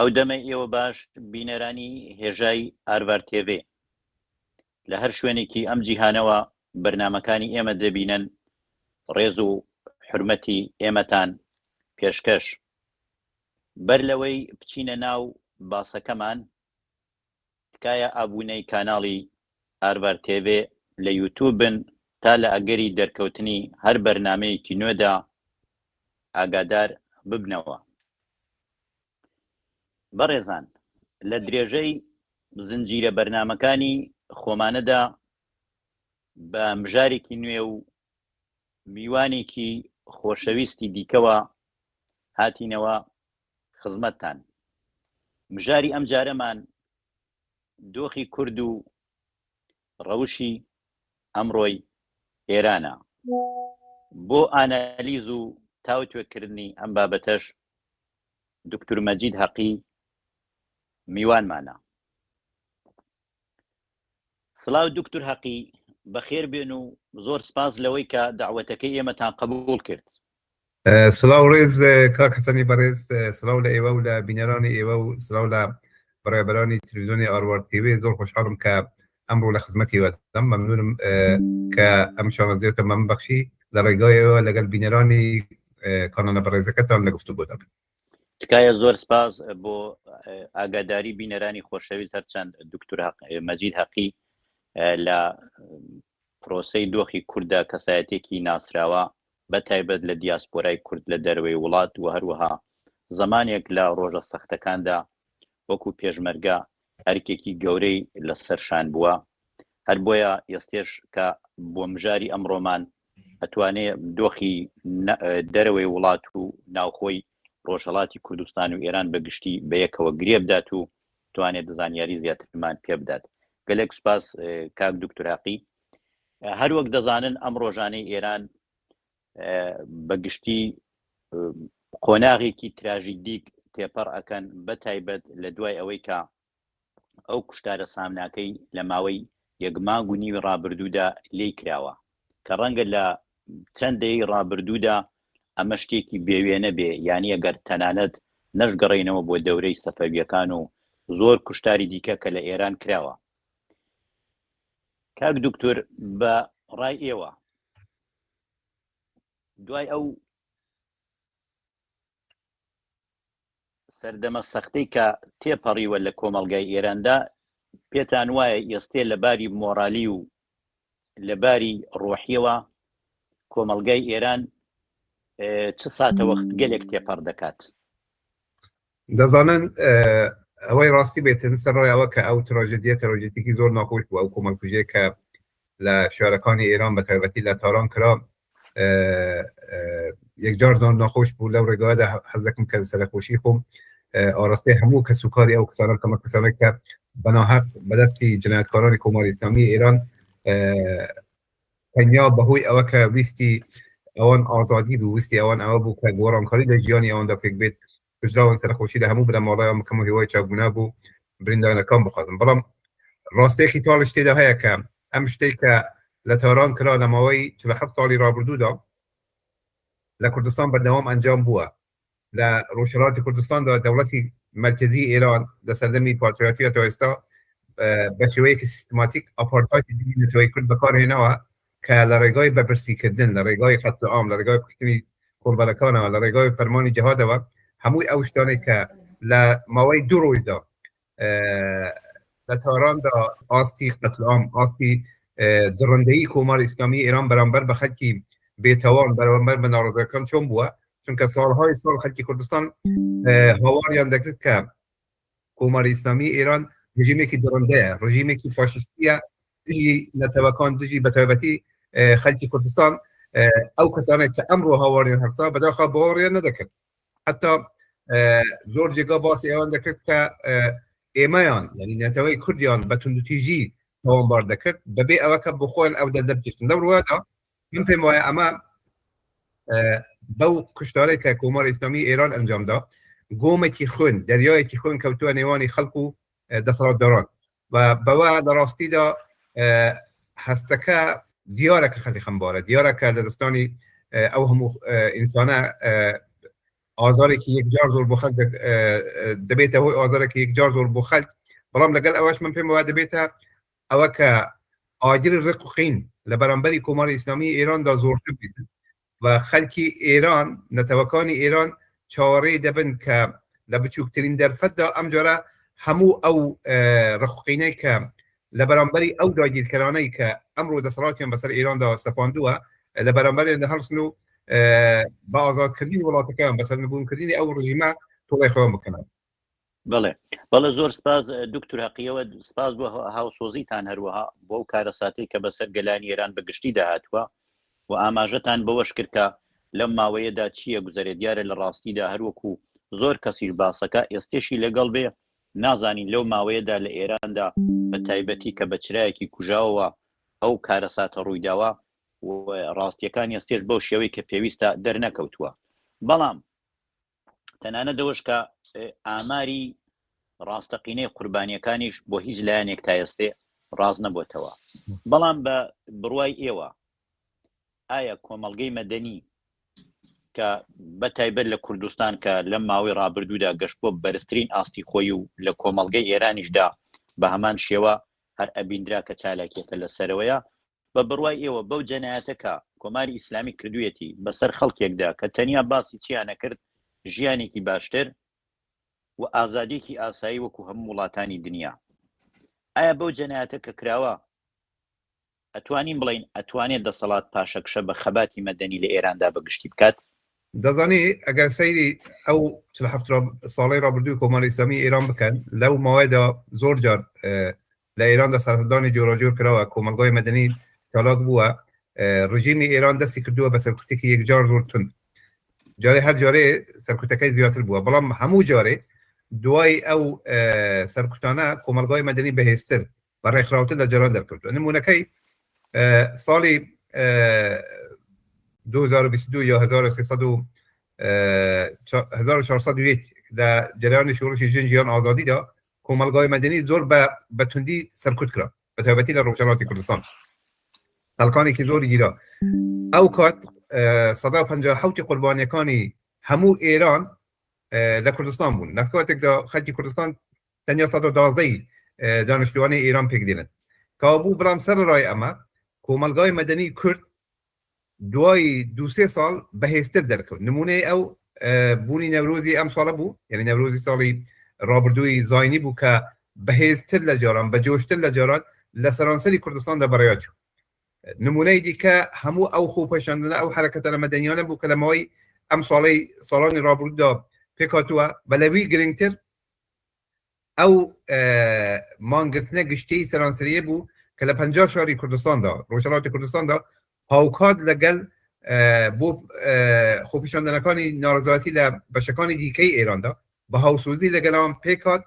ئەو دەمەی ئێوە باش بینەرانی هێژای ئارڤار تێڤێ لە هەر شوێنێکی ئەم جیهانەوە بەرنامەکانی ئێمە دەبینن ڕێز و حورمەتی ئێمەتان پێشکەش. بەر لەوەی بچینە ناو باسەکەمان تکایە ئابوونەی کاناڵی ئارڤار تێڤێ لە یوتوب بن تا لە ئەگەری دەرکەوتنی هەر بەرنامەیەکی نوێدا ئاگادار ببنەوە. بەڕێزان لە درێژەی زنجیرە بەرنامەکانی خۆمانەدا بە مژارێکی نوێ و میوانێکی خۆشەویستی دیکەوە هاتینەوە خزمەتتان. مژاری ئەم جارەمان دۆخی کورد و ڕەوشی ئەمڕۆی ئێرانە. بۆ ئانالیز و تاوتوێکردنی ئەم بابەتەش دوکتور مەجید هەقی میوانمانە. سڵاو دوکتور هەقی، بەخێر بێن و زۆر سپاس لەوەی کە دەعوەتەکەی ئێمەتان قەبووڵ کرد. سڵاو ڕێز کاک حەسەنی بەڕێز، سڵاو لە ئێوە و لە بینەرانی ئێوە و سڵاو لە بەڕێوەبەرانی تلویزیۆنی ئاروار تیوی. زۆر خۆشحاڵم کە ئەمڕۆ لە خزمەتی ئێوەدام. مەمنونم کە ئەم شانازیەتان بە من بەخشی لە ڕێگای ئێوە لەگەڵ بینەرانی کاناڵە بەڕێزەکەتان لە گفتوگۆدا بم. تکایە زۆر سپاس بۆ ئاگاداری بینەرانی خۆشەویست هەرچەند دکتور مەجید هەقی لە پرۆسەی دۆخی کورددا کەسایەتێکی ناسراوە بە تایبەت لە دیاسپۆرای کورد لە دەرەوەی وڵات و هەروەها زەمانێک لە ڕۆژە سەختەکاندا وەکو پێشمەرگە ئەرکێکی گەورەی لە سەرشان بووە هەر بۆیە ئێستێش کە بۆ مژاری ئەمڕۆمان ئەتوانێ دۆخی دەرەوەی وڵات و ناوخۆی ڕۆژهەڵاتی کوردستان و ئێران بە گشتی بە یەکەوە گرێ بدات و توانێت زانیاری زیاترمان پێ بدات. گەلێک سوپاس کاک دکتور هەقی. هەروەک دەزانن ئەم ڕۆژانەی ئێران بە گشتی قۆناغێکی تراژیدیک تێپەڕ ئەکەن بە تایبەت لە دوای ئەوەی کە ئەو کوشتارە سامناکەی لە ماوەی یەک مانگ و نیوی ڕابردوودا لێی کراوە کە ڕەنگە لە چەند دەیەی ڕابردوودا ئەمە شتێکی بێوێنە بێ یانی ئەگەر تەنانەت نەشگەڕێینەوە بۆ دەورەی سەفەویەکان و زۆر کوشتاری دیکە کە لە ئێران کراوە. کاک دوکتور بە ڕای ئێوە دوای ئەو سەردەمە سەختەی کە تێپەڕیوە لە کۆمەڵگای ئێراندا، پێتان وایە ئێستێ لە باری مۆرالی و لە باری ڕۆحیەوە کۆمەڵگای ئێران چ ساتەوەخت گەلێک تێپەڕ دەکات؟ دەزانن ئەوەی ڕاستی بێتن سەرڕای ئەوە کە ئەو تراژدیە تراژدیکی زۆر ناخۆش بوو ئەو کۆمەڵکوژیە کە لە شارەکانی ئێران بە تایبەتی لە تاران کرا یەکجار زۆر ناخۆش بوو لەو ڕێگادا حەز دەکەم کە سەرخۆشی خۆم ئاراستەی هەموو کەس و کاری ئەو کەسانە بکەم کەسانە کە بەناهەق بەدەستی جنایەتکارانی کۆماری ئیسلامی ئێران تەنیا بەهۆی ئەوە کە ویستی ئەوان ئازادی بوو ویستی ئەوان ئەوە بوو کە گۆڕانکاری لە ژیانی ئەواندا پێک بێت کوژراون سەرخۆشی لە هەموو بنەماڵەیان بکەم و هیوای چاکبوونە بوو بریندارەکان بخوازم بەڵام ڕاستێکی تاڵش تێدا هەیە کە ئەم شتێک کە لە تاران کرا لە ماوەی 47 ساڵی ڕابردوودا لە کوردستان بەردەوام ئەنجام بووە لە ڕۆژهەڵاتی کوردستاندا دەوڵەتی مەرکەزی ئێران لە سەردەمی پادشایەتی تا ئێستا بە شێوەیەکی سیستماتیک ئاپارتایدی دژی نەتەوەی کورد بەکارهێناوە کە لە ڕێگای بەبرسیکردن لە ڕێگای قەتل عام لە ڕێگای کوشتنی کۆڵبەرەکانەوە لە ڕێگای فەرمانی جەهادەوە هەمووی ئەو شتانێک کە لە ماوەی دوو ڕۆژدا لە تاراندا ئاستی قەتل عام ئاستی دڕندەیی کۆماری ئیسلامی ئێران بەرامبەر بە خەلکی بێتاوان بەرامبەر بە ناڕەزایەکان چۆن بووە چونکە ساڵهای ساڵ خەلکی کوردستان هاواریان دەکرد کە کۆماری ئیسلامی ئێران ڕژیمێکی دڕندەیە ڕژیمێکی فاشیستیە دژی نەتەوەکان دژی بەتایبەتی خەلکی کوردستان ئەو کەسانێک کە ئەمڕۆ هاواریان هەرسا بەداخە باوەڕیان نەدەکرد حتا زۆر جێگا باسی ئەوان دەکرد کە ئێمەیان یعنی نەتەوەی کوردیان بە توندوتیژی تاوانبار دەکرد بەبێ ئەوە کە بخۆیان ئەو دەردە بکێشن لەو ڕووادا من پێم وایە ئەمە بەو کوشتارێک کە کۆماری ئیسلامی ئێران ئەنجامدا گۆمێکی خوێن دەریایەکی خوێن کەوتووە نێوانی خەڵک و دەسەڵاتداران و بەوە لە ڕاستیدا هەستەکە دیارە کە خەڵکی خەمبارە دیارە کە لە دەستانی ئەو هەموو ئینسانە. ئازارێکی یەکجار زۆر بۆ خەڵک دەبێتە هۆی ئازارێکی یەکجار زۆر بۆ خەڵک بەڵام لەگەڵ ئەوەش من پێم وایە دەبێتە ئەوە کە ئاگری ڕق و قین لە بەرامبەری کۆماری ئیسلامی ئێراندا زۆرتر بێت و خەلکی ئێران نەتەوەکانی ئێران چاوەڕێی دەبن کە لە بچووکترین دەرفەتدا ئەم جارە هەموو ئەو ڕقوقینەی کە لە بەرامبەری ئەو داگیرکەرانەی کە ئەمڕۆ دەسەڵاتیان بەسەر ئێراندا سەپاندووە لە بەرامبەریان هەڵسن و بە ئازادکردنی وڵاتەکەیان بە سەرنگونکردنی ئەو ڕژیمە تۆڵەی خۆیان بکەنەوە. بەڵێ بەڵێ زۆر سپاس دکتور هەقیەوە سپاس بۆ هاوسۆزیتان هەروەها بۆ ئەو کارەساتەی کە بەسەر گەلانی ئێران بە گشتی داهاتووە و ئاماژەتان بەوەش کرد کە لەم ماوەیەدا چییە گوزەرێ دیارە لە ڕاستیدا هەروەکو زۆر کەسیش باسەکە ئێستێشی لەگەڵ بێ نازانین لەو ماوەیەدا لە ئێراندا بە تایبەتی کە بە چرایەکی کوژاوەوە ئەو کارەساتە ڕوویداوە و ڕاستیەکان ئێستێش بەو شێوەی کە پێویستە دەرنەکەوتووە بەڵام تەنانەت ئەوەش کە ئاماری ڕاستەقینەی قوربانیەکانیش بۆ هیچ لایەنێک تا ئێستێ ڕاست نەبووتەوە بەڵام بە بڕوای ئێوە ئایا کۆمەڵگەی مەدەنی کە بە تایبەت لە کوردستان کە لەم ماوەی ڕابردوودا گەشت بۆ بەرزترین ئاستی خۆی و لە کۆمەڵگەی ئێرانیشدا بە هەمان شێوە هەر ئەبیندرا کە چالاکیەکە لەسەرەوەیە بە بڕوای ئێوە بەو جەنایەتە کە کۆماری ئیسلامی کردوویەتی بەسەر خەڵکێکدا کە تەنیا باسی چیان ئەکرد ژیانێکی باشتر و ئازادیەکی ئاسایی وەکو هەموو وڵاتانی دنیا ئایا بەو جەنایەتە کە کراوە ئەتوانین بڵین ئەتوانێت دەسەڵات پاشەکشە بە خەباتی مەدەنی لە ئێراندا بە گشتی بکات؟ دەزانی ئەگەر سەیری ئەو 47 ساڵەی ڕابردووی کۆماری ئیسلامی ئێران بکەن لەو ماوەیەدا زۆر جار لە ئێراندا سەرهەڵدانی جۆراجۆر کراوە کۆمەڵگای مەدەنی چالاک بووە ڕژیمی ئێران دەستی کردووە بە سەرکوتێکی یەکجار زۆر تund جارێ هەر جارێ سەرکوتەکەی زیاتر بووە بەڵام هەموو جارێ دوای ئەو سەرکوتانە کۆمەڵگای مەدەنی بەهێزتر بە ڕێکخراوتر لە جاران دەرکەوتووە نمونەکەی ساڵی 2022 یا 1300 1401 لە جریانی شۆڕشی ژن ژیان ئازادیدا کۆمەڵگای مەدەنی زۆر بە بە توندی سەرکوت کرا بە تایبەتی لە ڕۆژهەڵاتی کوردستان خەڵکانێکی زۆری گیرا ئەو کات 157 قوربانیەکانی هەموو ئێران لە کوردستان بوون لە کاتێکدا خەڵکی کوردستان تەنیا 112 دانیشتوانی ئێران پێک دێنن کابوو بەڵام سەر ڕای ئەمە کۆمەڵگای مەدەنی کورد دوای دوو سێ ساڵ بەهێزتر دەرکەوت نمونەی ئەو بوونی نەورۆزی ئەم ساڵە بوو یعنی نەورۆزی ساڵی ڕابردووی زاینی بوو کە بەهێزتر لە جاران بە جۆشتر لە جاران لە سەرانسەری کوردستاندا بەڕێوە چوو نمونەی دیکە هەموو ئەو خۆپێشاندنە ئەو حرەکەتە لە مەدەنیانە بوو کە لە ماوەی ئەم ساڵەی ساڵانی ڕابردوودا پێکهاتووە بە لەوی گرنگتر ئەو مانگرتنە گشتیی سەرانسەریە بوو کە لە 50 شاری کوردستاندا ڕۆژهەڵاتی کوردستاندا هاوکات لەگەڵ بۆ خۆپیشاندانەکانی ناڕزاسی لە بەشەکانی دیکەی ئێراندا بە هاوسۆزی لەگەڵان پێکات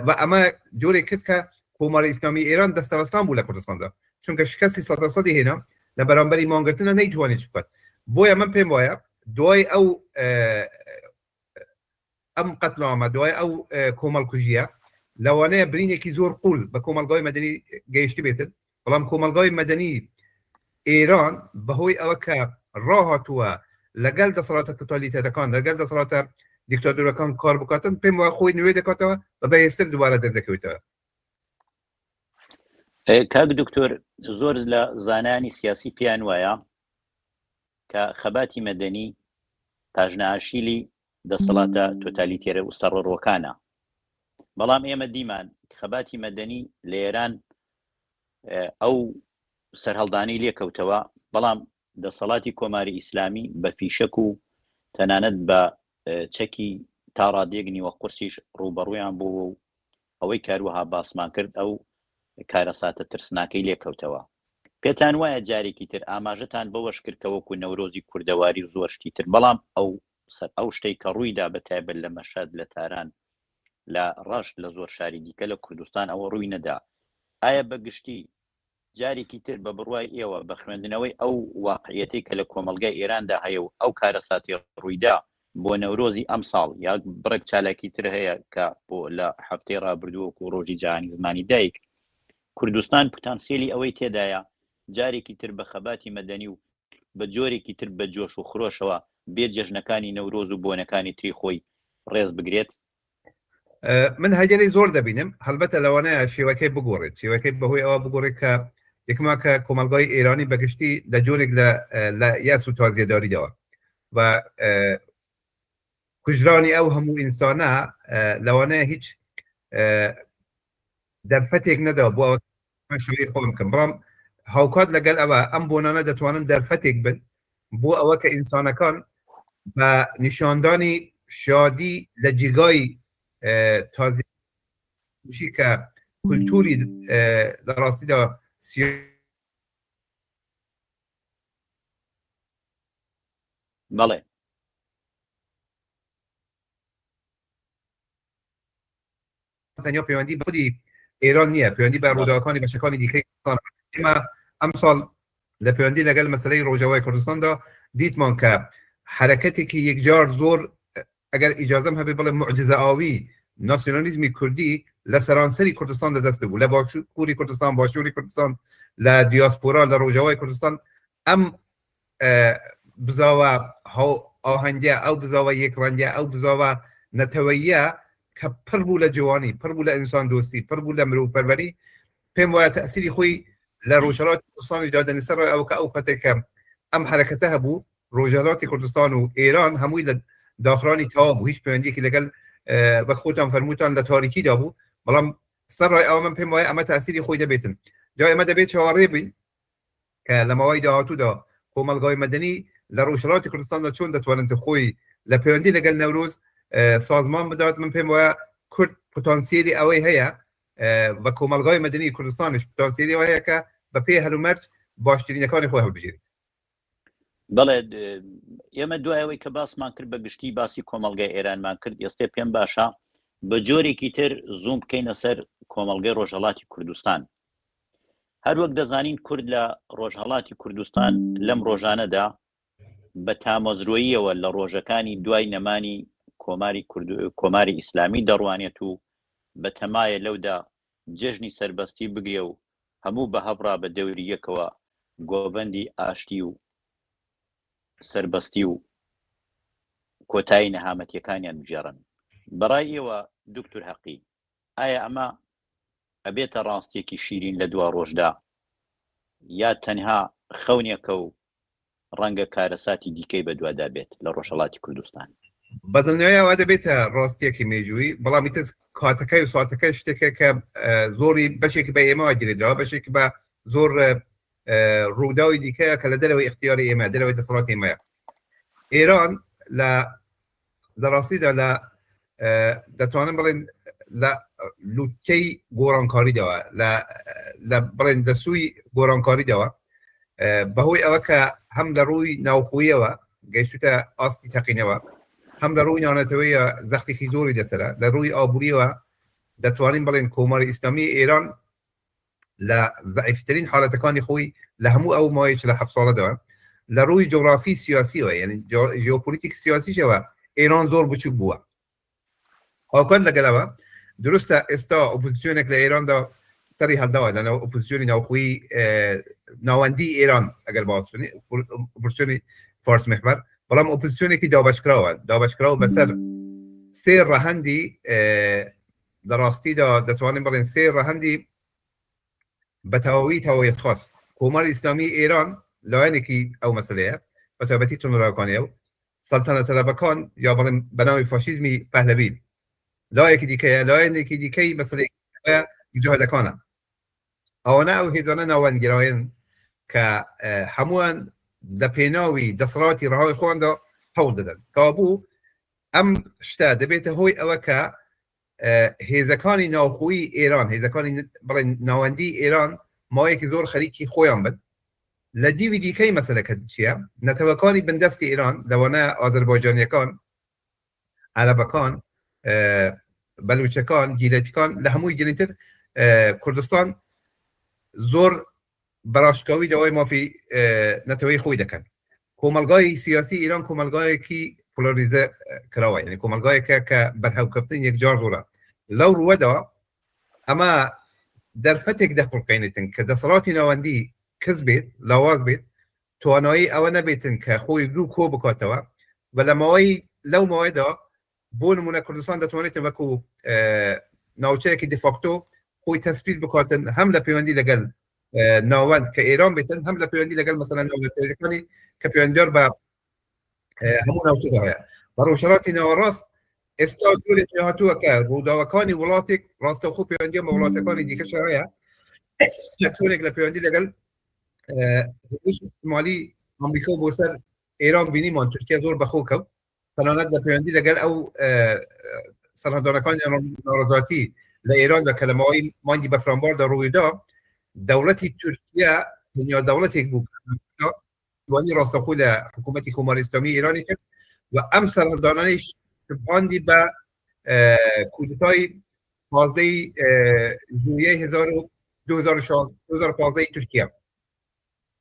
و ئەمە جۆرێک کرد کە کۆماری ئیسلامی ئێران دەستەوەستان بوو لە کوردستاندا چونکە شکستی سەدەسەدی هێنا لە بەرامبەری مانگرتنە نەیتوانێت بکات بۆیە من پێم وایە دوای ئەو ئەم قەتلامە دوای ئەو کۆمەڵکوژیە لەوانەیە برینێکی زۆر قول بە کۆمەڵگای مەدەنی گەیشت بێتن بەڵام کۆمەڵگای مەدەنی ئێران بەهۆی ئەوە کە ڕاهاتووە لەگەڵ دەسەڵاتە تۆتالیتەرەکان لەگەڵ دەسەڵاتە دیکتاتۆرەکان کار بکاتن پێم وایە خۆی نوێ دەکاتەوە بە بەهێزتر دووبارە دەردەکەوێتەوە. کاک دکتۆر زۆر لە زانایانی سیاسی پێیان وایە کە خەباتی مەدەنی پاژنەئاشیلی دەسەڵاتە تۆتالیتێرە و سەڕەڕۆکانە. بەڵام ئێمە دیمان خەباتی مەدەنی لە ئێران ئەو سەرهەڵدانەی لێکەوتەوە، بەڵام دەسەڵاتی کۆماری ئیسلامی بە فیشەک و تەنانەت بە چەکی تا ڕادەیەک نیوە قورسیش ڕووبەڕوویان بووەوە و ئەوەی کە هەروەها باسمان کرد ئەو کارەساتە ترسناکەی لێکەوتەوە. پێتان وایە جارێکی تر ئاماژەتان بەوەش کرد کە وەکو نەورۆزی کوردەواری و زۆر شتی تر بەڵام ئەو سەر ئەو شتەی کە ڕوویدا بە تایبەت لە مەشهەد لە تاران لە ڕەشت لە زۆر شاری دیکە لە کوردستان ئەوە ڕووی نەدا ئایا بە گشتی جارێکی تر بە بڕوای ئێوە بە خوێندنەوەی ئەو واقعیەتەی کە لە کۆمەڵگای ئێراندا هەیە و ئەو کارەساتەی ڕوویدا بۆ نەورۆزی ئەمساڵ یا بڕێک چالاکی تر هەیە کە بۆ لە هەفتەی ڕابردوو وەکو ڕۆژی جیهانی زمانی دایک کوردستان پتانسیلی ئەوەی تێدایە جارێکی تر بە خەباتی مەدەنی و بە جۆرێکی تر بە جۆش و خرۆشەوە. بێ جەژنەکانی نەورۆز و بۆنەکانی تری خۆی ڕێز بگرێت؟ من هەگەری زۆر دەبینم هەلبەتە لەوانەیە شێوەکەی بگۆڕێت شێوەکەی بەهۆی ئەوە بگۆڕێت کە یەکما کە کۆمەلگای ئێرانی بەگشتی لە جۆرێک لە لە یاس و تازیەداریدەوە و کوژرانی ئەو هەموو ئینسانە لەوانەیە هیچ دەرفەتێک نەدا بۆ ئەوە شوێ خۆم بکەم بەڵام هاوکات لەگەل ئەوە ئەم بۆنانە دەتوانن دەرفەتێک بن بۆ ئەوە کە ئینسانەکان بە نیشاندانی شادی لە جێگای تازی کە کولتوری لە ڕاستیدا بەڵێ. تەنیا پەیوەندی بە خودی ئێران نییە پەیوەندی بە ڕووداوەکانی بەشەکانی دیکەی ئێمە ئەمساڵ لە پەیوەندی لەگەڵ مەسلەی ڕۆژاوای کوردستاندا دیتمان کە حرەکەتێکی یەکجار زۆر ئەگەر ئیجازەم هەبێ بڵێ معجزە ئاوی ناسیۆنالیزمی کوردی لە سەرانسەری کوردستان دەست پێ بوو لە باشووری کوردستان باشووری کوردستان لە دیاسپۆرا لە ڕۆژاوای کوردستان ئەم بزاوە ئاهەنگە ئەو بزاوە یەکڕەنگە ئەو بزاوە نەتەوەیە کە پڕ بوو لە جوانی پڕ بوو لە ئینسان دۆستی پڕ بوو لە مرۆڤ پەروەری پێم وایە تەسیری خۆی لە ڕۆژهەڵاتی کوردستانی دادەنی سەر ئەو کە ئەو کاتێک کە ئەم حرەکەتە هەبوو ڕۆژهەڵاتی کوردستان و ئێران هەمووی لە داخرانی تەواو بوو هیچ پەیوەندیەکی لەگەڵ وەک خۆتان فەرمووتان لە تاریکیدا بوو بەڵام سەر ڕای ئەوە من پێم وایە ئەمە تاسیری خۆی دەبێتن جا ئێمە دەبێت چاوەڕێ بین کە لە ماوەی داهاتوودا کۆمەڵگای مەدەنی لە ڕۆژهەڵاتی کوردستاندا چۆن دەتوانێت خۆی لە پەیوەندی لەگەڵ نەورۆز سازمان بدات من پێم وایە کورد پتانسیلی ئەوەی هەیە و کۆمەڵگای مەدەنی کوردستانیش پتانسیلی ئەوەی هەیە کە بە پێی هەلومەرج باشترینەکانی خۆی هەڵبژێرێت. بەڵێ ئێمە دوای ئەوەی کە باسمان کرد بە گشتی باسی کۆمەڵگای ئێرانمان کرد ئێستێ پێم باشە بە جۆرێکی تر زووم بکەینە سەر کۆمەڵگەی ڕۆژهەڵاتی کوردستان هەروەک دەزانین کورد لە ڕۆژهەڵاتی کوردستان لەم ڕۆژانەدا بە تامەزرۆییەوە لە ڕۆژەکانی دوای نەمانی کۆماری کورد کۆماری ئیسلامی دەڕوانێت و بە تەمایە لەودا جێژنی سەربەستی بگرێ و هەموو بە هەڤڕا بە دەوری یەکەوە گۆڤەندی ئاشتی و سەربەستی و کۆتایی نەهامەتیەکانیان بگێڕن. بەڕای ئێوە دوکتور هەقی ئایا ئەمە ئەبێتە ڕاستیەکی شیرین لە دوا ڕۆژدا یا تەنها خەونێکە و ڕەنگە کارەساتی دیکەی بەدوادا بێت لە ڕۆژهەڵاتی کوردستان؟ بەدڵنیایەوە دەبێتە ڕاستیەکی مێژووی، بەڵام ئیتر کاتەکەی و ساتەکەی شتێکە کە زۆری بەشێکی بە ئێمەوە گرێدراوە، بەشێکی بە زۆر ڕووداوی دیکەیە کە لە دەرەوەی ئیختیاری ئێمە، دەرەوەی دەسەڵاتی ئێمەیە. ئێران لە لە ڕاستیدا لە دەتوانم بڵێن لە لوتکەی گۆڕانکاریداوە لە لە بڵێن دەسووی گۆڕانکاریداوە بەهۆی ئەوە کە هەم لە ڕووی ناوخۆیەوە گەیشتوتە ئاستی تەقینەوە هەم لە ڕووی نانەتەوەیە زەختێکی زۆری لەسرە لە ڕووی ئابووریەوە دەتوانین بڵێن کۆماری ئیسلامی ئێران لە زەعیفترین حالەتەکانی خۆی لە هەموو ئەو ماوەی 47 ساڵەدا لە ڕووی جۆگرافی سیاسیەوە یعنی ژیۆپۆلیتیک سیاسیشەوە ئێران زۆر بچوک بووە هاوکات لەگەلەوە درستە ئێستا ئۆپۆزیسیۆنێک لە ئێراندا سەری هەڵداوە لە ناو ئۆپۆزیسیۆنی ناوخۆی ناوەندی ئێران ئەگەر باس بکەین ئۆپۆزیسیۆنی فارس محور بەڵام ئۆپۆزیسیۆنێکی دابەشکراوە دابەشکراوە بەسەر سێ ڕەهەندی لە ڕاستیدا دەتوانین بڵێن سێ ڕەهەندی بە تەواوی تەواویەتخواز کۆماری ئیسلامی ئێران لایەنێکی ئەو مەسلەیە بە تایبەتی توندڕەوەکانی ئەو سەڵتەنەتەلەبەکان یا بڵێن بە ناوی فاشیزمی پەهلەوی لایەکی دیکەیە لایەنێکی دیکەی مەسلەی مجاهدەکانە ئەوانە ئەو هێزانە ناوەندگرایەن کە هەمووان لە پێناوی دەسەڵاتی ڕەهای خۆیاندا هەوڵ دەدەن کەوابوو ئەم شتە دەبێتە هۆی ئەوە کە هێزەکانی ناوخۆی ئێران هێزەکانی بڵێن ناوەندی ئێران ماوەیەکی زۆر خەریکی خۆیان بن لە دیوی دیکەی مەسەلەکە چییە نەتەوەکانی بندەستی ئێران لەوانە ئازەربایجانیەکان عەرەبەکان بەلوچەکان گیلەتەکان لە هەمووی گرنگتر کوردستان زۆر بەڕاشکاوی داوای مافی نەتەوەی خۆی دەکەن کۆمەلگای سیاسی ئێران کۆمەلگایەکی پۆلاریزە کراوە یعنی کۆمەلگایەکە کە بەرهەوکەفتن یەکجار زۆرە لەو ڕووەدا ئەمە دەرفەتێک دەخوڵقێنێتن کە دەسەڵاتی ناوەندی کز بێت لاواز بێت توانایی ئەوە نەبێتن کە خۆی زوو کۆ بکاتەوە. و لە ماوەی لەو ماوەیدا بۆ نمونە کوردستان دەتوانێت وەکو ناوچەیەکی دیفاکتۆ خۆی تەسپیل بکاتن هەم لە پەیوەندی لەگەل ناوەند کە ئێران بێتن هەم لە پەیوەندی لەگەل مەسەلەن ناوچەکانی کە پەیوەندیدار بە هەموو ناوچەدا هەیە. بە ڕۆژهەڵاتی ناوەڕاست ئێستا جۆرێک هاتووە کە ڕووداوەکانی وڵاتێک ڕاستەوخۆ پەیوەندیان بە وڵاتەکانی دیکەش هەیە، جۆرێک لە پەیوەندی لەگەڵ مالی ئەمریکا بۆ سەر ئێران بینیمان تورکیا زۆر بەخۆ کەوت، تەنانەت لە پەیوەندی لەگەل ئەو سەرهەڵدانەکانی ناڕەزاتی لە ئێراندا کە لە ماوەی مانگی بەفرانباردا ڕوویدا، دەوڵەتی تورکیا دنیا دەوڵەتێک بوو پشتیوانی ڕاستەوخۆ لە حکوومەتی کۆماری ئیسلامی ئێرانی کرد و ئەم سەرهەڵدانانەیش شبهاندی بە کودتای 15 ژوئیەی 2015 تورکیا.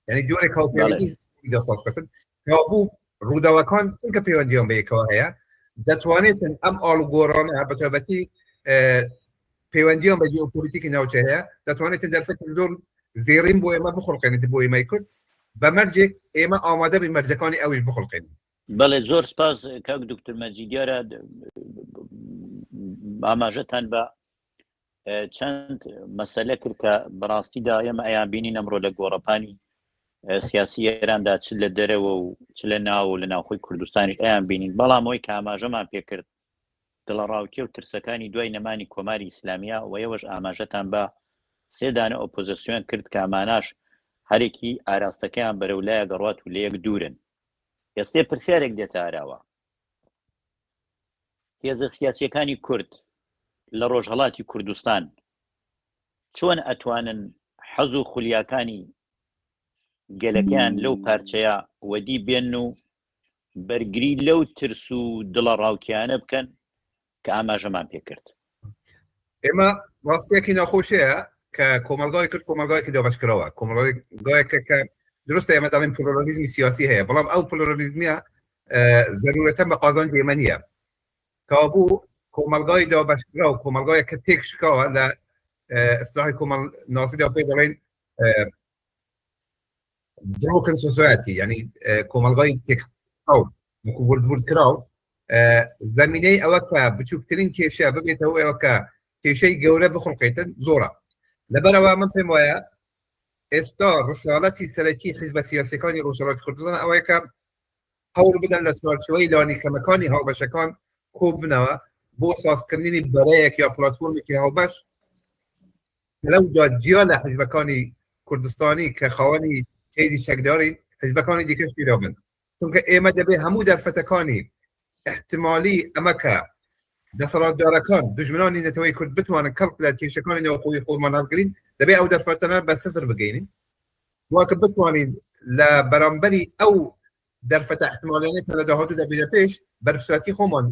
یعنی جۆرێک هاوپەیوەندی دەسازکردن کابوو ڕووداوەکان چونکە پەیوەندیان بە یەکەوە هەیە دەتوانێتن ئەم ئاڵوگۆڕانە بە تایبەتی پەیوەندیان بە جیۆپۆلیتیکی ناوچە هەیە دەتوانێتن دەرفەتی زۆر زێڕین بۆ ئێمە بخڵقێنێت بۆ ئێمەی کورد بە مەرجێک ئێمە ئامادە بین مەرجەکانی ئەویش بخڵقێنین. بەڵێ زۆر سپاس کاک دکتور مەجید، دیارە ئاماژەتان بە چەند مەسەلە کرد کە بەڕاستیدا ئێمە ئەیان بینین ئەمڕۆ لە گۆڕەپانی سیاسی ئێراندا چ لە دەرەوە و چ لە ناو و لە ناوخۆی کوردستانیش ئەیان بینین، بەڵام ئەوەی کە ئاماژەمان پێکرد دڵەڕاوکێ و ترسەکانی دوای نەمانی کۆماری ئیسلامیە و ئێوەش ئاماژەتان بە سێ دانە ئۆپۆزسیۆن کرد کە ئەماناش هەرێکی ئاراستەکەیان بەرەو لایە گەڕات و لەیەک دوورن. ئێستێ پرسیارێک دێتە ئاراوە، هێزە سیاسیەکانی کورد لە ڕۆژهەڵاتی کوردستان چۆن ئەتوانن حەز و خولیاکانی گەلەکەیان لەو پارچەیە وەدی بێن و بەرگری لەو ترس و دڵە ڕاوکیانە بکەن کە ئاماژەمان پێکرد؟ ئێمە ڕاستیەکی ناخۆشەیە کە کۆمەلگای کرد کۆمەلگایەکی دابەشکراوە، کۆمەلگایەکە کە درستە ئێمە دەڵێن پلورالیزمی سیاسی هەیە، بەڵام ئەو پلورالیزمیە زەرورەتە بە قازانجی ئێمە نییە. کابوو کۆمەلگای دابەشکراو کۆمەلگایە کە تێک شکاوە، لە ئیسلاحی کۆمەڵ ناسیدا پێی دەڵێن broken society، یعنی کۆمەلگای تێکشکاو ورد ورد کراو. زمینەی ئەوە کە بچووکترین کێشە ببێتەوە ئەوە کە کێشەی گەورە بخڵقێتن زۆرە. لەبەرەوە من پێم وایە ئێستا ڕسالەتی سەرەکی حیزبە سیاسەکانی ڕۆژهەڵاتی کوردستان ئەوەیە کە هەوڵ بدەن لە چوارچێوەی لانیکەمەکانی هاوبەشەکان کۆببنەوە بۆ سازکردنی بەرەیەک یا پلاتفۆرمێکی هاوبەش لەودا جیا لە حیزبەکانی کوردستانی کە خاوەنی هێزی چەکدارین حیزبەکانی دیکەش تێدا بن، چونکە ئێمە دەبێ هەموو دەرفەتەکانی احتمالی ئەمە کە دەسەڵاتدارەکان دژمنانی نەتەوەی کورد بتوانن کەڵک لە کێشەکانی ناوخۆی خۆمان هەڵگرین، دەبێ ئەو دەرفەتانە بە سفر بگەینین واکە بتوانین لە بەرامبەری ئەو دەرفەتە احتمالیانەی کە لە داهاتوو دەبێتە پێش بەرپرسیارەتی خۆمان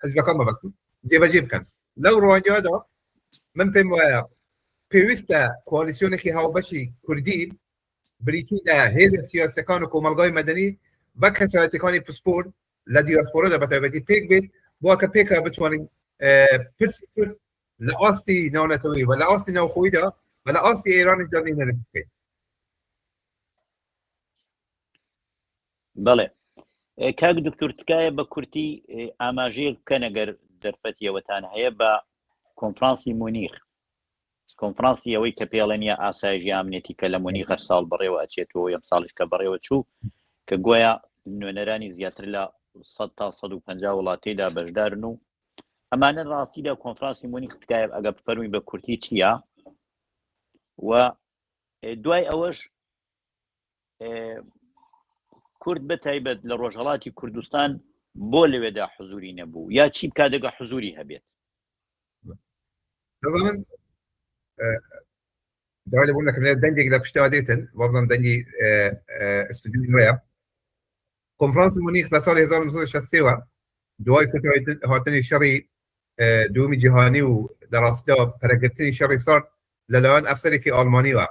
حزبەکان مەبەستم جێبەجێ بکەن. لەو ڕوانگەدا من پێم وایە پێویستە کۆالیسیۆنێکی هاوبەشی کوردی بریتی لە هێزە سیاسەکان و کۆمەڵگای مەدەنی بە کەسایەتەکانی پسپۆر لە دیاسپۆرەدا بە تایبەتی پێک بێت بۆ کە پێکا بتوانین پرسی کورد لە ئاستی ناونەتەوەی و لە ئاستی ناوخۆیدا و لە ئاستی ئێرانیشدا نوێنەرەتی بکەین. بەڵێ کاک دکتور، تکایە بە کورتی ئاماژەیەک بکەن ئەگەر دەرفەتی ئەوەتان هەیە بە کۆنفرانسی مونیخ، کۆنفرانسی ئەوەی کە پێڵێن یا ئاسایشی ئامنیەتی کە لە مونیخ هەر ساڵ بەڕێوە ئەچێتەوە، ئەم ساڵیش کە بەڕێوە چوو کە گۆیا نوێنەرانی زیاتر لە 100 تا 150 وڵاتیدا بەشدارن و ئەمانە. ڕاستیدا کۆنفرانسی مونیخ تکایە ئەگە بفەرمی بە کورتی چییە و دوای ئەوەش کورد بە تایبەت لە ڕۆژهڵاتی کوردستان بۆ لەوێدا حزوری نەبوو یا چی بکات دەگە حزوری هەبێت؟ دەزانن داوای لێبوردن دەکەم دەنگێک لە پشتەوە دێتن، وابزانم دەنگی ئەستودیۆی نوێیە. کۆنفرانسی مونیخ لە ساڵی 1963 دوای کۆتایی هاتنی شەڕی دووەمی جیهانی و لە ڕاستیدا پەرەگرتنی شەڕی سارد لەلایەن ئەفسەرێکی ئاڵمانیوە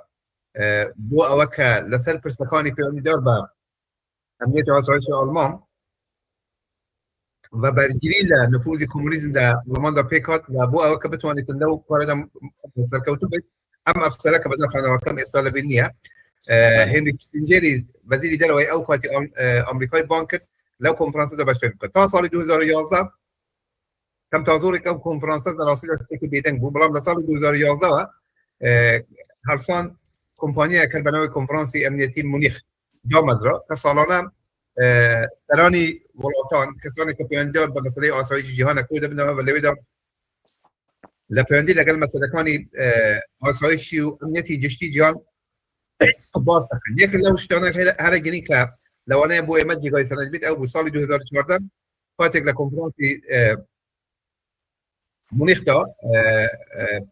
بۆ ئەوە کە لەسەر پرسەکانی پەیوەندیدار بە ئەمنیەتی ئاسایشی ئاڵمان و بەرگری لە نفوزی کۆمۆنیزم لە ئەڵماندا پێکات و بۆ ئەوە کە بتوانێت لەو کارەدا سەرکەوتوو بێت، ئەم ئەفسەرە کە بەداخەوە ئێستا لەبیر نییە، هێنری کیسینجێری وەزیری دەرەوەی ئەو کاتی ئەمریکای بانگ کرد. لەو کۆنفرانسەدا بەشداری بکات. تا ساڵی 2011 کەم تا زۆرێک ئەو کۆنفرانسە لە ڕاستیدا شتێکی بێدەنگ بوو، بەڵام لە ساڵی 2011ەوە هەڵسان کۆمپانیایەک هەر بە ناوی کۆنفرانسی ئەمنیەتی مونیخ دامەزرا کە ساڵانە سەرانی وڵاتان، کەسانێک کە پەیوەندیدار بە مەسەلەی ئاسایشی جیهانە کۆ دەبنەوە و لەوێدا لە پەیوەندی لەگەڵ مەسەلەکانی ئاسایشی و ئەمنیەتی گشتی جیهان باس دەکەن. یەک لەو شتانە هەرە گرنگ کە لەوانەیە بۆ ئێمە جێگای سەرنج بێت ئەو بوو ساڵی 2014 کاتێک لە کۆنفرانسی مونیخدا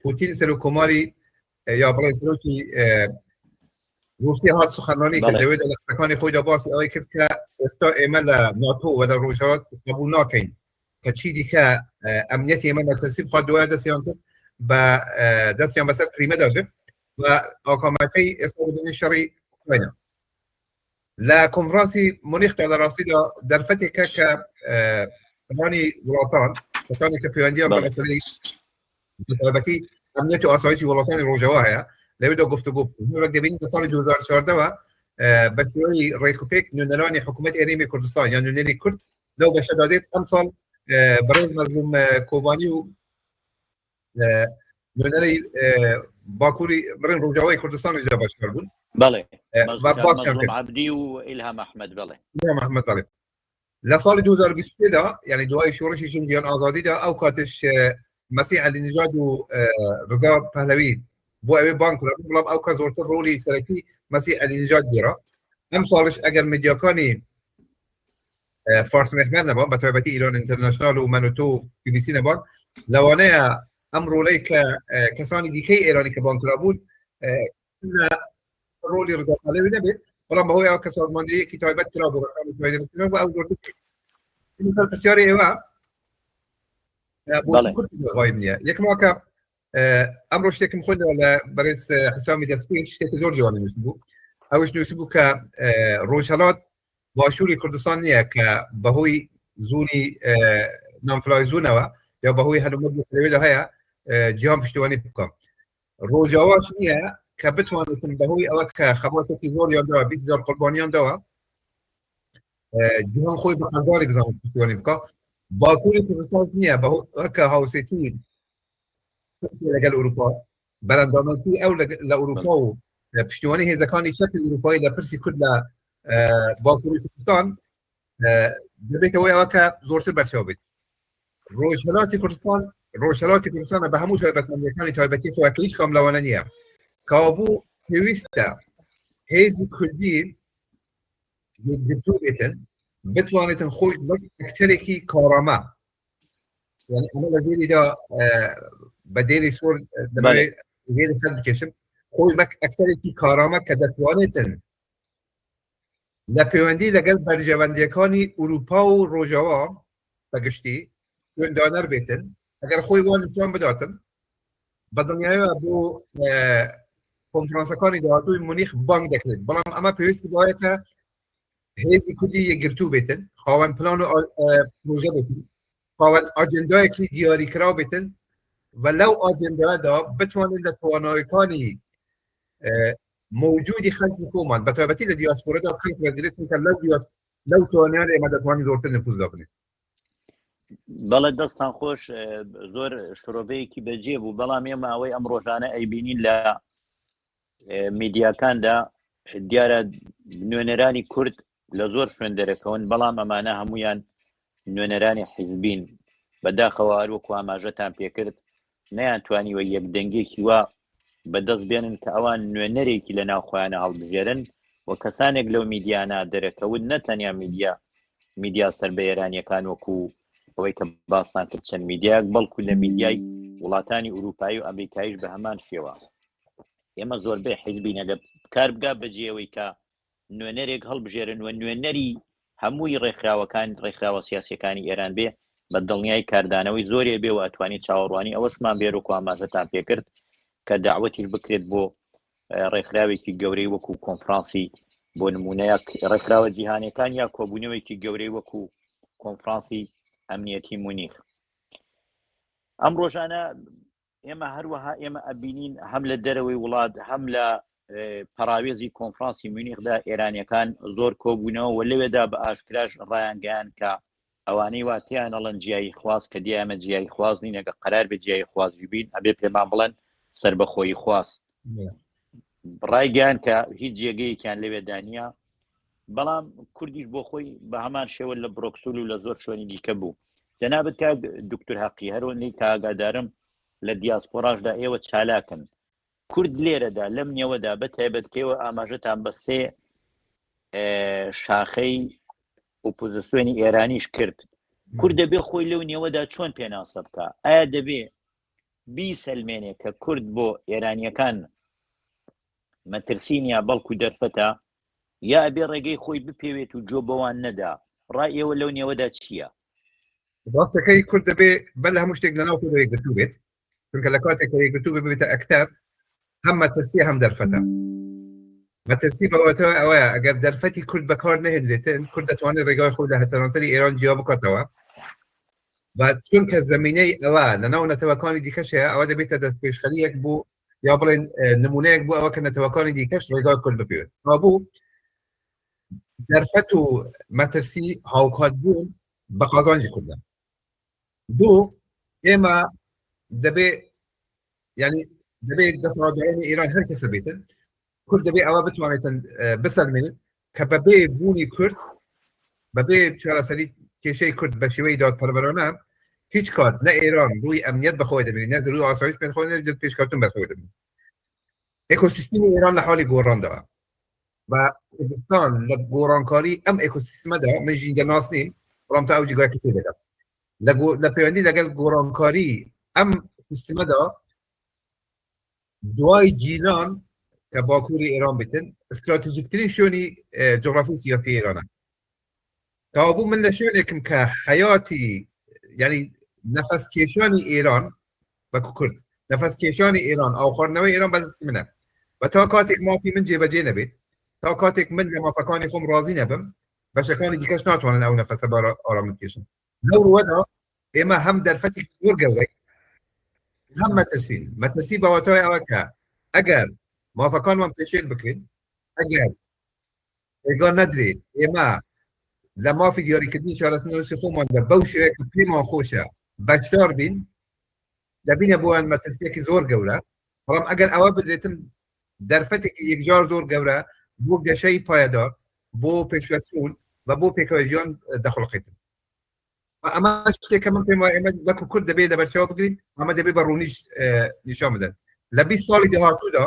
پوتین سەرۆک کۆماری یا بڵێ سەرۆکی رووسیا هات سخنرانی کرد، لەوێدا لە قسەکانی خۆیدا باسی ئەوەی کرد کە ئێستا ئێمە لە ناتۆ و لە ڕۆژهەڵات قبوڵ ناکەین کە چی دیکە ئەمنیەتی ئێمە مەترسی بخات. دوای دەستیان کرد بە دەستیان بەسەر کریمەدا گرت و ئاکامەکەی ئێستا دەبینین شەڕی ئۆکراینا. لە کۆنفرانسی مونیخدا لە ڕاستیدا دەرفەتێکە کە سەرانی وڵاتان، کەسانێک کە پەیوەندیان بە مەسەلەی بەتایبەتی ئەمنیەت و ئاسایشی وڵاتانی ڕۆژاوا هەیە لەوێدا گفتوگۆ بکەن. وەک دەبینین لە ساڵی 2014ەوە بە شێوەی ڕێک و پێک نوێنەرانی حکوومەتی هەرێمی کوردستان یان نوێنەری کورد لەو بەشەدا دێت. ئەمساڵ بەڕێز مەزلوم کۆبانی و نوێنەری باکووری بڕێن ڕۆژاوای کوردستان لە بەشدار بوون. بەڵێ، مەزلوم عەبدی و ئیلهام ئەحمەد. بەڵێ، ئیلهام ئەحمەد، بەڵێ. لە ساڵی 2023 دا، یعنی دوای شۆڕشی ژن ژیان ئازادیدا، ئەو کاتش مەسیح عەلی نژاد و ڕزا پەهلەوی بۆ ئەوێ بانگ کرا، بەڵام ئەو کە زۆرتر ڕۆڵی سەرەکی مەسیح عەلی نژاد گێڕا. ئەم ساڵش ئەگەر میدیاکانی فارس محور نەبان، بە تایبەتی ئیران ئینتەرناشناڵ و من و تۆ بی بی سی نەبان، لەوانەیە ئەم ڕۆڵەی کە کەسانی دیکەی ئێرانی کە بانگ کرابوون لە ڕۆڵی ڕزا پەهلەوی نەبێت، بەڵام بەهۆی ئەو کە سازماندەیەکی تایبەت کرا بۆ ڕێکخراوی تایبەت کرا بۆ ئەو زۆرتر کرد. لەسەر پرسیاری ئێوە بۆچی کورد غایب نییە، یەکەمەوە کە ئەمڕۆ شتێکم خوێندەوە لە بەڕێز حسامی دەستپێش، شتێکی زۆر جوانی نووسیبوو. ئەوش نووسیبوو کە ڕۆژهەڵات باشووری کوردستان نییە کە بەهۆی زۆنی نانفلای زۆنەوە یا بەهۆی هەلومەرجی لەوێدا هەیە جیهان پشتیوانی بکەم. ڕۆژاواش نییە کە بتوانێتن بەهۆی ئەوە کە خەباتێکی زۆریان داوە، 20,000 قوربانیان داوە، جیهان خۆی بە قەرزاری بزانێت پشتیوانی بکە. باکووری کوردستان نییە بەهۆی کە هاوسێتی لەگەڵ ئەوروپا، بەرەندامەتی ئەو لە ئەوروپا و پشتیوانی هێزەکانی چەپی ئەوروپایی لە پرسی کورد لە باکووری کوردستان دەبێتەوەی ئەوە کە زۆرتر بەرچاو بێت. ڕۆژهەڵاتی کوردستان ڕۆژهەڵاتی کوردستانە بە هەموو تایبەتمەندیەکانی تایبەتی خۆی کە هیچ کام لەوانە نییە. کەوابوو پێویستە هێزی کوردی یەکگرتوو بێتن، بتوانێتن خۆی وەک ئەکتەرێکی کارامە، یعنی ئەمە لە ژێریدا بە دێری سۆر دەمەوێت ژێری خەت بکێشم، خۆی وەک ئەکتەرێکی کارامە کە دەتوانێتن لە پەیوەندی لەگەڵ بەرژەوەندیەکانی ئەوروپا و ڕۆژاوا بەگشتی شوێندانەر بێتن، ئەگەر خۆی وا نیشان بداتن بە دڵنیایەوە بۆ کۆنفرانسەکانی داهاتووی مونیخ بانگ دەکرێت. بەڵام ئەمە پێویستی بەوەیە کە هێزی کوردی یەکگرتوو بێتن، خاوەن پلان و پرۆژە بێتن، خاوەن ئاجندایەکی دیاریکراو بێتن و لەو ئاجندادا بتوانن لە توانایەکانی موجودی خەڵکی خۆمان بە تایبەتی لە دیاسپۆرەدا کەڵک وەرگرێت، چونکە لەو دیاس لەو توانایانە ئێمە دەتوانین زۆرتر نفوذ دابنێین. بەڵێ، دەستان خۆش، زۆر شرۆڤەیەکی بەجێ بوو. بەڵام ئێمە ئەوەی ئەم ڕۆژانە ئەیبینین لە میدیاکاندا، دیارە نوێنەرانی کورد لە زۆر شوێن دەرەکەون، بەڵام ئەمانە هەمویان نوێنەرانی حیزبین. بەداخەوە هەروەکو ئاماژەتان پێکرد نەیانتوانیوە یەکدەنگێکی وا بەدەست بێنن کە ئەوان نوێنەرێکی لە ناو خۆیانە هەڵبژێرن و کەسانێک لەو میدیانە دەرەکەون، نە تەنیا میدیا میدیا سەر بە ئێرانیەکان وەکو ئەوەی کە باستان کرد چەند میدیایەک، بەڵکو لە میدیای وڵاتانی ئوروپایی و ئەمریکایش بە هەمان شێوە. ئێمە زۆربەی حیزبی نەگە کار بگا بەجێەوەی کە نوێنەرێک هەڵبژێرن و نوێنەری هەمووی ڕێکخراوەکان ڕێکخراوە سیاسیەکانی ئێران بێ، بە دڵنیای کاردانەوەی زۆرێ بێ و ئەتوانی چاوەڕوانی ئەوەشمان بێ وەکو ئاماژەتان پێکرد کە داوەتیش بکرێت بۆ ڕێکخراوێکی گەورەی وەکو کۆنفرانسی بۆ نمونەیە ڕێکخراوە جیهانەکان یا کۆبوونەوەیەکی گەورەی وەکو کۆنفرانسی ئەمنیەتی مونیخ. ئەم ڕۆژانە ئێمە هەروەها ئێمە ئەبینین هەم لە دەرەوەی وڵات هەم لە پەراوێزی کۆنفرانسی میونیخدا ئێرانیەکان زۆر کۆبوونەوە و لەوێدا بە ئاشکراش ڕایانگەیان کە ئەوانەی وا پێیان ئەڵێن جیایی خواز کە دیامە جیایی خواز نین ئەگە قەرار بێ جیایی خوازی بین ئەبێ پێمان بڵێن سربەخۆیی خواز ڕایگەیان کە هیچ جێگەیەکیان لەوێدا نییە بەڵام کوردیش بۆ خۆی بە هەمان شێوە لە برۆکسول و لە زۆر شوێنی دیکە بوو جەنابەت کاک دکتور هەقی هەروەندەی کاگادارم لە دیاسپۆراشدا ئێوە چالاکن کورد لێرەدا لەم نێوەدا بە تایبەت کێوە ئاماژەتان بە سێ شاخەی ئۆپۆزیسیۆنی ئێرانیش کرد کورد دەبێ خۆی لەو نێوەدا چۆن پێناسە بکە ئایا دەبێ بیسەلمێنێ کە کورد بۆ ئێرانیەکان مەترسی نیە بەڵکو دەرفەتە یا ئەبێ ڕێگەی خۆی بپێوێت و جۆ بەوان نەدا ڕای ئێوە لەو نێوەدا چییە؟ ڕاستەکەی کورد دەبێ بەر لە هەموو شتێک لەناو خۆی یەکگرتوو بێت چونکە لە کاتێک کە یەکگرتوو ببێتە ئەکتەر هەم مەترسی هەم دەرفەتە مەترسی بەوەتەوە ئەوەیە ئەگەر دەرفەتی کورد بەکار نەهێنرێتن کورد دەتوانێت ڕێگای خۆی لە سەرانسەری ئێران جیا بکاتەوە و چونکە زمینەی ئەوە لەناو نەتەوەکانی دیکەش هەیە ئەوە دەبێتە دەستپێشخەریەک بوو یا بڵێن نمونەیەک بوو ئەوە کە نەتەوەکانی دیکەش ڕێگای کورد بپێوێت بوو دەرفەت و مەترسی هاوکات بوون بە قازانجی کوردە دوو ئێمە دەبێ ینی دەبێ دەسەڵاتدارانی ئێران هەر کەسە بێتن کورد دەبێ ئەوە بتوانێتن بسەلمێنێت کە بەبێ بوونی کورد بەبێ چارەسەری کێشەی کورد بە شێوەی دادپەروەرانە هیچ کات نە ئێران ڕووی ئەمنیەت بەخۆی دەبێت نە ڕووی ئاسایش پێ خۆی نە پێشکەوتن بەخۆی دەبێت ئێکۆسیستمی ئێران لە حاڵی گۆڕاندەوە و کوردستان لە گۆڕانکاری ئەم ئێکۆسیستمەدا من ژینگە ناس نیم بەڵام تا ئەو جێگای کە تێدەگەم لە پەیوەندی لەگەڵ گۆڕانکاری ئەم سیستمەدا دوای گیلان کە باکووری ئێران بتن استراتژیکترین شوێنی جغرافی سیاسی ئێرانە کەوابوو من لە شوێنێکم کە حیاتی یعنی نەفەس کێشانی ئێران بە کورد نەفەس کێشانی ئێران ئاو خواردنەوەی ئێران بەدەستی منە و تا کاتێک مافی من جێبەجێ نەبێت تا کاتێک من لە مافەکانی خۆم ڕازی نەبم بەشەکانی دیکەش ناتوانن ئەو نەفەسە بە ئارام بکێشن لەو ڕووەدا ئێمە هەم دەرفەتی زۆر گەورەی هەم مەترسین مەترسی بەوەتەوەی ئەوە کە ئەگەر مافەکانمان پێشێل بکرێن ئەگەر ڕێگا نەدرێت ئێمە لە مافی دیاریکردنی چارەسەرنووسی خۆماندا بەو شێوەیە کە پێمان خۆشە بەشدار بین دەبینە بۆیان مەترسیەکی زۆر گەورە بەڵام ئەگەر ئەوە بدرێتم دەرفەتێکی یەکجار زۆر گەورە بۆ گەشەی پایەدار بۆ پێشوەچوون و بۆ پێکەوە ژیان دەخڵقێتن ئەمە شتێکە من پێم وایە ئێمە وەکو کورد دەبێت لەبەرچاو بگرین ئەمە دەبێت بە ڕوونیش نیشان بدەن لە 20 ساڵی داهاتوودا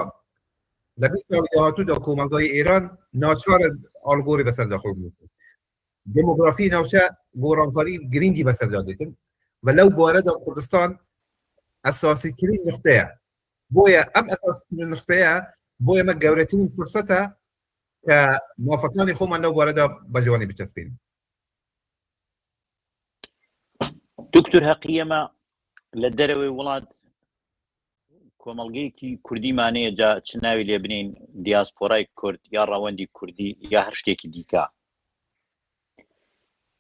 لە 20 ساڵی داهاتوودا کۆمەڵگای ئێران ناچارە ئاڵگۆری بەسەردا خۆی بێت دێمۆگرافی ناوچە گۆڕانکاری گرنگی بەسەردا دێتن و لەو بوارەدا کوردستان ئەساسی ترین نقطەیە بۆیە ئەم ئەساسی نقطەیە بۆ ئێمە گەورەترین فرسەتە کە مافەکانی خۆمان لەو بوارەدا بە جوانی بچەسپێنین دکتور هەقی ئێمە لە دەرەوەی وڵات کۆمەڵگەیەکی کوردیمانەیە جا چ ناوی لێ بنین دیاسپۆرای کورد یا ڕەوەندی کوردی یا هەر شتێکی دیکە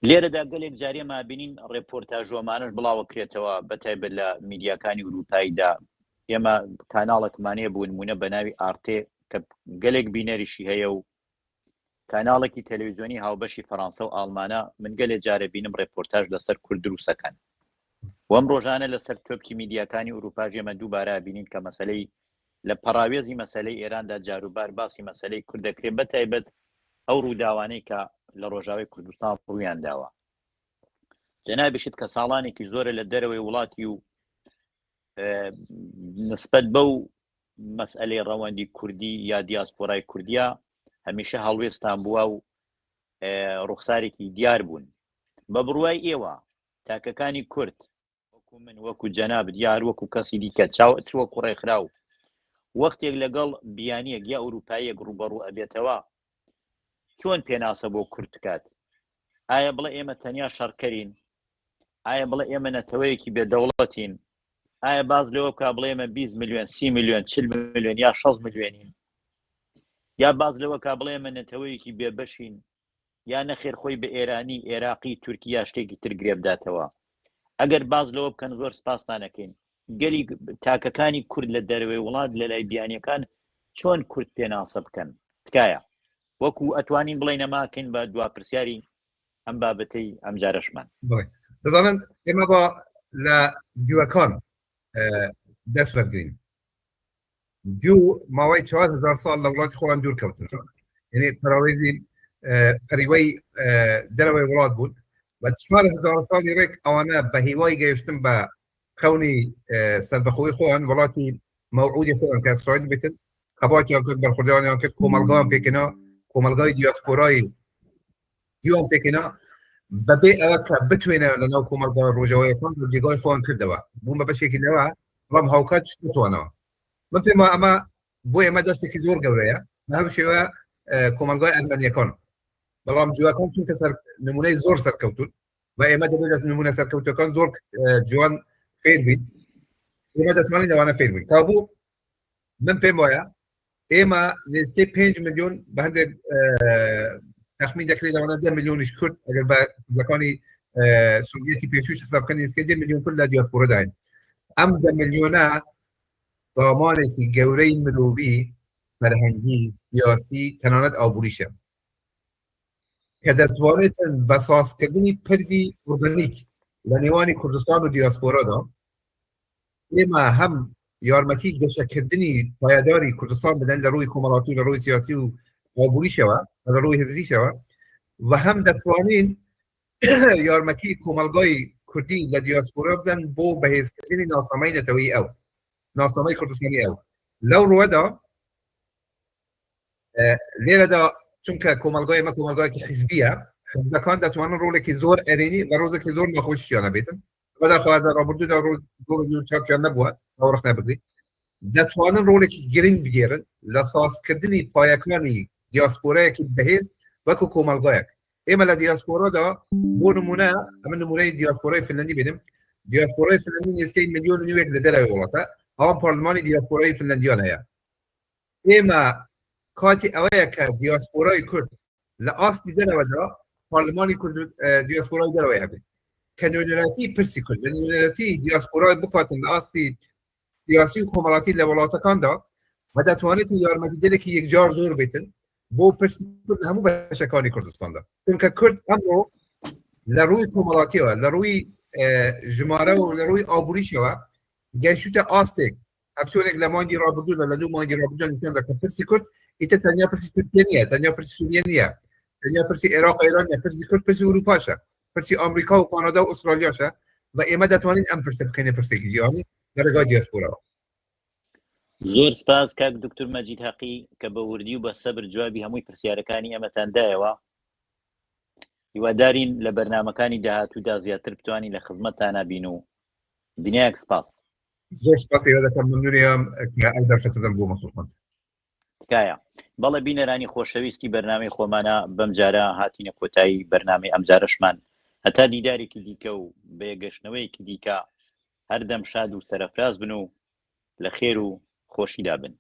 لێرەدا گەلێک جارێ مابینین ڕێپۆرتاژۆمانش بڵاوەکرێتەوە بە تایبەت لە میدیاکانی ئوروپاییدا ئێمە کاناڵێکمانەیە بوو نمونە بە ناوی ئارتێ کە گەلێک بینەریشی هەیە و کاناڵێکی تەلەویزیۆنی هاوبەشی فەرانسە و ئاڵمانە، من گەلێ جارە بینم ڕێپۆرتاژ لەسەر کورد دروسەکەن. وەم ڕۆژانە لەسەر تۆپکی میدیاکانی ئوروپاش ئێمە دووبارە ئەبینین کە مەسەلەی لە پەڕاوێزی مەسەلەی ئێراندا جاروبار باسی مەسەلەی کورد دەکرێ بە تایبەت ئەو ڕووداوانەی کە لە ڕۆژاوای کوردستان ڕوویان داوە. جەنابیشت کە ساڵانێکی زۆرە لە دەرەوەی وڵاتی و نسبەت بەو مەسئەلەی ڕەوەندی کوردی یا دیاسپۆرای کوردیا هەمیشە هەڵوێستان بووە و ڕوخسارێکی دیار بوون بە بڕوای ئێوە تاکەکانی کورد وەکو من وەکو جەنابت یا هەر وەکو کەسی دیکە چاو چ وەکو ڕێکخراو وەختێک لەگەڵ بیانیەک یا ئەوروپاییەک ڕووبەڕوو ئەبێتەوە چۆن پێناسە بۆ کورد بکات ئایا بڵێ ئێمە تەنیا شەڕکەرین ئایا بڵێ ئێمە نەتەوەیەکی بێدەوڵەتین ئایا باز لەوە بکە بڵێ ئێمە 20 میلیۆن 30 میلیۆن 40 میلیۆن یا 60 میلیۆنین یا باز لەوە کا بڵێ ئێمە نەتەوەیەکی بێبەشین یا نەخێر خۆی بە ئێرانی ئێراقی تورکی یا شتێکی تر گرێ بداتەوە ئەگەر باز لەوە بکەن زۆر سپاستان ئەکەین گەلی تاکەکانی کورد لە دەرەوەی وڵات لە لای بیانیەکان چۆن کورد پێناسە بکەن؟ تکایە وەکو ئەتوانین بڵێین ئەمە کەین بە دوا پرسیاری ئەم بابەتەی ئەمجارەشمان. بەڵێ دەزانن ئێمە با لە جووەکان دەست وەرگین. جوو ماوەی 4000 ساڵ لە وڵاتی خۆیان دوور کەوتنەوە، یعنی پەراوێزی پەریوەی دەرەوەی وڵات بوون و 4000 ساڵی ڕێک ئەوانە بە هیوای گەیشتن بە خەونی سەربەخۆی خۆیان وڵاتی مەوعودی خۆیان کە ئیسرائیل بێتن خەباتیان کرد بەرخۆدانیان کرد کۆمەڵگایان پێکهێنا کۆمەڵگای دیاسپۆرای جوان پێکهێنا بەبێ ئەوە کە بتوێنە لە ناو کۆمەڵگا ڕۆژاوایەکان لە جێگای خۆیان کردەوە بوون بە بەشێکی لەوە بەڵام هاوکات نتوانەوە من پێم وایە ئەمە بۆ ئێمە دەرسێکی زۆر گەورەیە بە هەم شێوە کۆمەڵگای ئەرمەنیەکان بەڵام جوەکان چونکە سەر نمونەی زۆر سەرکەوتون و ئێمە دەبێت لە نمونە سەرکەوتەکان زۆر جوان فێر بین ئێمە دەتوانین لەوانە فێر بین تا بوو من پێم وایە ئێمە نزیکەی 5 میلیۆن بە هەندێک تەخمین دەکرێت لەوانە 10 میلیۆنیش کورد ئەگەر بە کوردەکانی سۆڤیەتی پێشووش حساب بکەن نزیکەی 10 میلیۆن کورد لە دیاسپۆراداین ئەم 10 میلیۆنە سامانێکی گەورەی مرۆڤی فەرهەنگی سیاسی تەنانەت ئابووریشە کە دەتوانێتن بە سازکردنی پردی ئۆرگانیک لە نێوانی کوردستان و دیاسپۆرادا ئێمە هەم یارمەتی گەشەکردنی پایەداری کوردستان بدەن لە ڕووی کۆمەڵاتی و لە ڕووی سیاسی و ئابووریشەوە لە ڕووی هزریشەوە و هەم دەتوانین یارمەتی کۆمەڵگای کوردی لە دیاسپۆرا بدەن بۆ بەهێزکردنی ناسنامەی نەتەوەیی ئەو ناسنامەی کوردستانی ئەو لەو ڕووەدا لێرەدا چونکە کۆمەڵگای ئێمە کۆمەڵگایەکی حیزبیە حزبەکان دەتوانن ڕۆڵێکی زۆر ئەرێنی بە ڕۆزێکی زۆر ناخۆشیانە بێتن بەداخوا لە ڕابردوودا ڕۆژ زۆر چاکیان نەبووە ئەو ڕەخنە بگری دەتوانن ڕۆڵێکی گرنگ بگێرن لە سازکردنی پایەکانی دیاسپۆرایەکی بەهێز وەکو کۆمەڵگایەک ئێمە لە دیاسپۆرادا بۆ نمونە ئەمە نمونەی دیاسپۆرای فنلندی بێنم دیاسپۆرای فنلندی نزیکەی ملیۆن و نیوێک لە دەرەوەی وڵاتە ئەوان پەرلەمانی دیاسپۆرای فنلندیان هەیە ئێمە کاتی ئەوەیە کە دیاسپۆرای کورد لە ئاستی دەرەوەدا پارلمانی کورد دیاسپۆرای دەرەوەی هەبێت کە نوێنەرەتی پرسی کورد لە نوێنەرەتی دیاسپۆرای بکاتن لە ئاستی سیاسی و کۆمەڵاتی لە وڵاتەکاندا و دەتوانێت یارمەتیدەرێکی یەکجار زۆر بێتن بۆ پرسی کورد لە هەموو بەشەکانی کوردستاندا چونکە کورد ئەمڕۆ لە ڕووی کۆمەڵاتیەوە لە ڕووی ژمارە و لە ڕووی ئابووریشەوە گەیشتە ئاستێک ئەکتۆرێک لە مانگی ڕابردوودا لە دوو مانگی ڕابردوودا نیشان دا کە پرسی کورد ئیتر تەنیا پرسی تورکیە نییە تەنیا پرسی سووریە نییە تەنیا پرسی عێراق و ئێران نییە پرسی کورد پرسی ئورووپاشە پرسی ئامریکا و کانادا و ئوسترالیاشە و ئێمە دەتوانین ئەم پرسە بکەینە پرسێکی جیهانی لە ڕێگای دیاسپۆراوە. زۆر سپاس کاک دوکتور مەجید هەقی کە بە وردی و بە سەبر جوابی هەمووی پرسیارەکانی ئێمەتان دایەوە. هیوادارین لە بەرنامەکانی داهاتوودا زیاتر بتوانین لە خزمەتتانا بین و بینایەک سپاس. زۆر سپاسی ئێوە دەکەم ممنونیم کە ئەو دەرفەتە دەم بۆ مەسرۆفمەند. تکایە. بەڵێ بینەرانی خۆشەویستی بەرنامەی خۆمانە بەم جارە هاتینە کۆتایی بەرنامەی ئەمجارەشمان هەتا دیدارێکی دیکە و بەیەکگەشتنەوەیەکی دیکە هەردەم شاد و سەرەفراز بن و لە خێر و خۆشیدا بن.